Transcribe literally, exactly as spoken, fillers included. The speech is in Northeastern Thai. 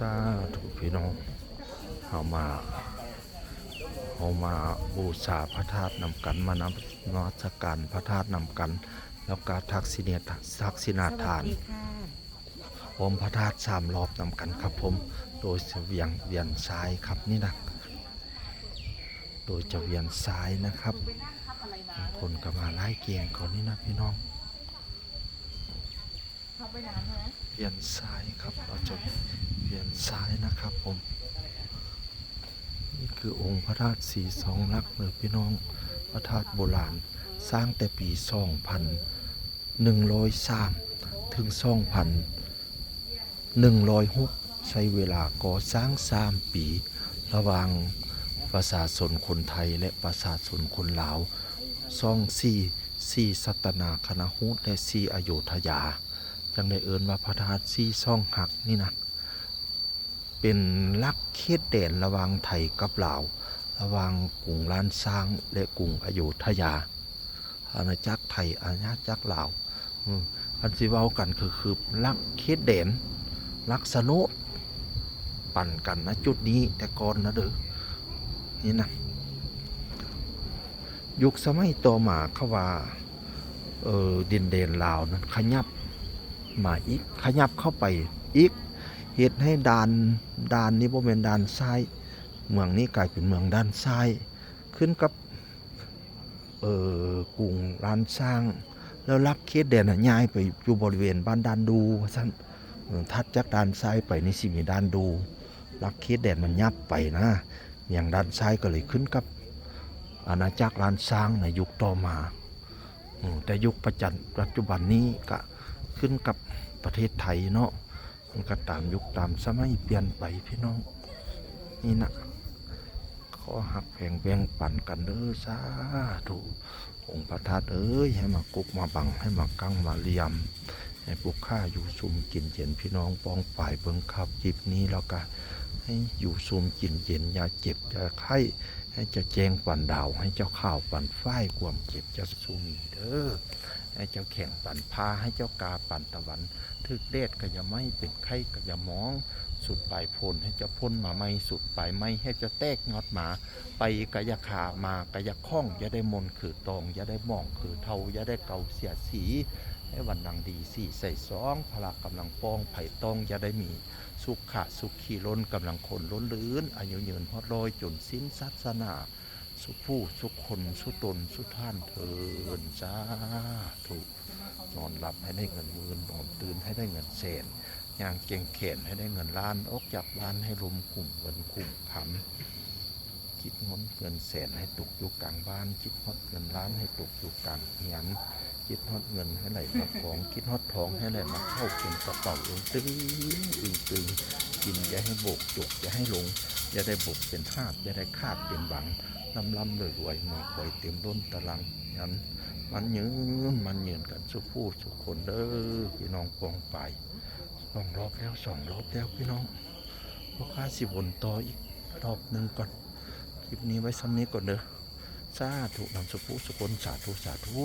สาธุพี่น้อง เฮามา เฮามาบูชาพระธาตุนำกัน มานมัสการพระธาตุนำกัน แล้วก็ทักษิณะ ทักษิณาทาน สวัสดีค่ะ อ้อมพระธาตุสามรอบนำกันครับผม โดยจะเวียง เวียนซ้ายครับนี่นะ โดยจะเวียนซ้ายนะครับ คนก็มาไล่เกียงเขานี่นะพี่น้อง เวียนซ้ายครับ เราจะเวียนซ้ายนะครับผม นี่คือองค์พระธาตุสีสองหลักเลยพี่น้อง พระธาตุโบราณ สร้างแต่ปีสองพันหนึ่งร้อยสาม ถึงสองพันหนึ่งร้อยหก ใช้เวลาก่อสร้างสามปี ระหว่างประชาชนคนไทยและประชาชนคนลาว ซ่องสี่ สี่สัตนาคณะฮูตและสี่อโยธยา จั่งได้เอิ้นว่าพระธาตุสี่ซ่องหักนี่นะ เป็นหลักเขตแดนระหว่างไทยกับลาว ระหว่างกรุงล้านช้างและกรุงอโยธยา อาณาจักรไทย อาณาจักรลาว อืม คันสิเว้ากันคือ คือหลักเขตแดน หลักโฉนด ปันกันนะจุดนี้แต่ก่อนนะเด้อ นี่นะ ยุคสมัยต่อมาเขาว่า เอ่อ ดินแดนลาวนั้นขยับมาอีก ขยับเข้าไปอีก เฮ็ดให้ด่าน ด่านนี้บ่แม่นด่านซ้าย เมืองนี้กลายเป็นเมืองด่านซ้าย ขึ้นกับ เอ่อ กรุงล้านช้าง แล้วหลักเขตแดนน่ะย้ายไปอยู่บริเวณบ้านด่านดูว่าซั่น เอ่อ ถัดจากด่านซ้ายไปนี่สิมีด่านดู หลักเขตแดนมันยับไปนะ เมืองด่านซ้ายก็เลยขึ้นกับอาณาจักรล้านช้างในยุคต่อมา อืม แต่ยุคปัจจัน ปัจจุบันนี้ก็ขึ้นกับประเทศไทยเนาะ มันก็ตามยุคตามสมัยเปลี่ยนไปพี่น้อง นี่นะ ขอฮักแพงแบ่งปันกันเด้อ สาธุ องค์พระธาตุเอ้ย ให้มากุกมาบัง ให้มากั้งมาเหลี่ยม ให้ผู้ข้าอยู่ซุมกินเย็น พี่น้องป้องปายเบิ่งครับคลิปนี้แล้วก็ให้อยู่ซุมกินเย็น อย่าเจ็บอย่าไข้ ให้เจ้าแจ้งปานดาว ให้เจ้าขาวปานฝ้าย ความเจ็บจะสู่หนีเด้อ ให้เจ้าแข็งปานผ้า ให้เจ้ากาปานตะวัน ถึกแดดก็อย่าไหม้ เป็นไข้ก็อย่าหมอง สุดปลายฝนให้เจ้าพ่นมาใหม่ สุดปลายไม้ให้เจ้าแตกยอดมา ไปก็อย่าขา มาก็อย่าข้อง อย่าได้มนคือตอง อย่าได้หมองคือเทา อย่าได้เก่าเสียสี ให้วันนังดีสีใสซอง พละกำลังป้อง ไผต้องอย่าได้มี สุขะสุขีล้น กำลังคนล้นลื่น อายุยืนฮอดร้อย จนสิ้นศาสนา สุผู้สุคนสุตนสุท่านเทิน สาธุ นอนหลับให้ได้เงินหมื่น นอนตื่นให้ได้เงินแสน ย่างเก่งแขนให้ได้เงินล้าน ออกจากบ้านให้ลมขุมเงินขุมคำ คิดฮอดเงินแสนให้ตกอยู่กลางบ้าน คิดฮอดเงินล้านให้ตกอยู่กลางเฮือน คิดฮอดเงินให้ไหลมากอง คิดฮอดทองให้ไหลมาเข้าเป็นกระเป๋า เอิงตึง เอิงตึง กินอย่าให้บก จกอย่าให้หลง อย่าได้บกเป็นหาบ อย่าได้ขาดเป็นหวัง ร่ำร่ำรวยรวย มาคอยเต็มล้นตะลัง นั้นมันยืน มันยืนกันสุผู้สุคนเด้อ พี่น้องปองไป สองรอบแล้ว สองรอบแล้วพี่น้อง พ่อข้าสิวนต่ออีกรอบหนึ่งก่อน คลิปนี้ไว้ซ้ำนี้ก่อนเด้อ สาธุนำสุผู้สุคน สาธุ สาธุ